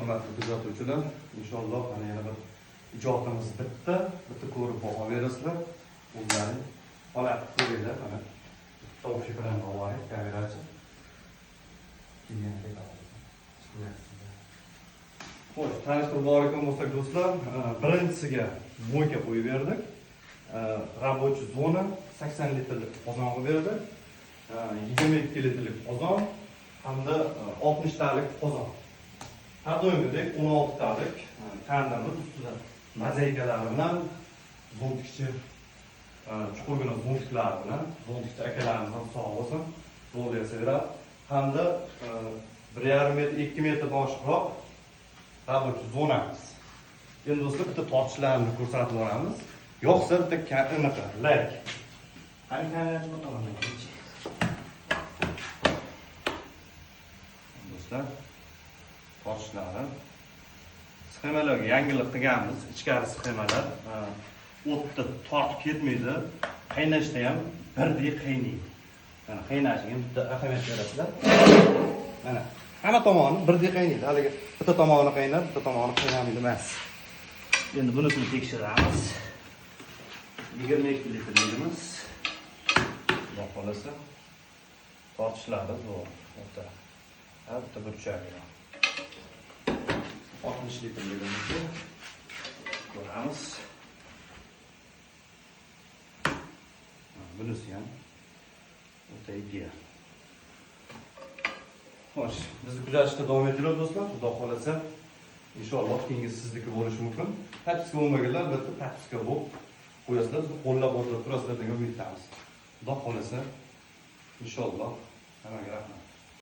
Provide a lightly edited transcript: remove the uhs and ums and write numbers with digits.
Hurmatli kuzatuvchilar, inshaalloh mana yana bir ijodimiz bitta, bitta ko'rib baho berasizlar. O'zlaring holat ko'ringlar, mana tovush bilan ovoring kamerachi. Xo'sh, tanishtirib borgan bo'lsak do'stlar, birinchisiga moyka qo'yib berdik. Рабочий zona 80 litrlik qozon qo'yib berdik. 22 litrlik qozon hamda 60 talik qozon. Har doimgidek 16 talik tandirimiz ustida mozaikalari bilan zontikchi chuqurgina zontiklari bilan zontikchi akalarimiz ham sog' bo'lsin, zo'r yasaveradi. Hamda 1,5 metr, 2 metrdan oshiqroq рабочий zonamiz. Endi do'stlar bitta tortishlarni ko'rsatib boramiz. Yo'qsa bitta anaqa layk. Qani kamerani tomondan kelchi. Do'stlar, tortishlari sxemalarga yangilik qilganmiz. Ichkari sxemalar o'tda tortib ketmaydi. Qaynashda ham birdek qaynaydi. Mana qaynashiga bitta ahamiyat berasizlar. Mana hamma tomoni birdek qaynaydi. Haligi bitta tomoni qaynab, bitta tomoni qaynamaydi emas. Endi bunisini tekshiramiz. 22 litrligimiz. Xudo xolasa tortishlari zo'r. O'ta. Har bitta burchagi. 60 litrligimizni ko'ramiz. Bunisi ham o'ta ideal. Xo'sh, bizni kuzatishda davom etinglar do'stlar. Xudo xolasa inshaalloh keyingi sizniki bo'lishi mumkin. Podpiska bo'lmaganlar albatta podpiska bo'lib qo'yasizlar, bizni qo'llab-quvvatlab turasizlar degan umiddamiz. Xudo xolasa inshaalloh hammaga rahmat.